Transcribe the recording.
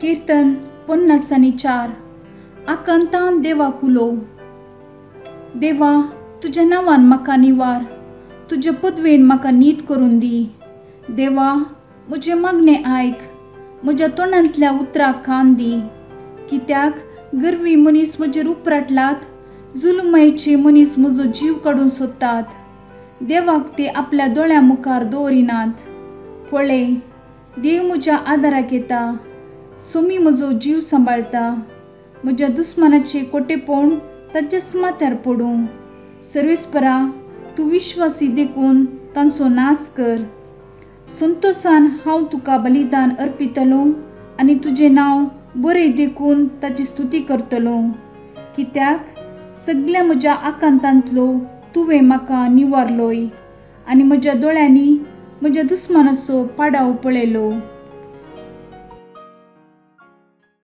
कीर्तन 54. आकांतान देवाक उलो. देवा, तुज्या नांवान म्हाका निवार, तुजे पदवेन म्हाका नीत करून दी. देवा, म्हजें मागणें आयक, म्हज्या तोंडांतल्या उतराक कान दी. कित्याक गर्वी मनीस म्हजेर उपराटलात, जुलुमायेचे मनीस म्हजो जीव काडूंक सोदतात. देवाक ते आपल्या दोळ्यां मुखार दवरिनात. पळय, देव म्हज्या आदाराक येता, सोमी म्हजो जीव सांबाळटा. म्हज्या दुस्मानाचे कोटेपण ताच्याच माथ्यार पडूं. सर्वेस्परा, तूं विश्वासी देखून तांचो नाश कर. संतोसान हांव तुका बलिदान अर्पितलो आनी तुजें नांव बरें देखून ताची स्तुती करतलो. कित्याक सगल्या म्हज्या आकांतांतलो तुवें म्हाका निवारलोय आनी म्हज्या दोळ्यांनी म्हज्या दुस्मानाचो पाडाव पळयलो.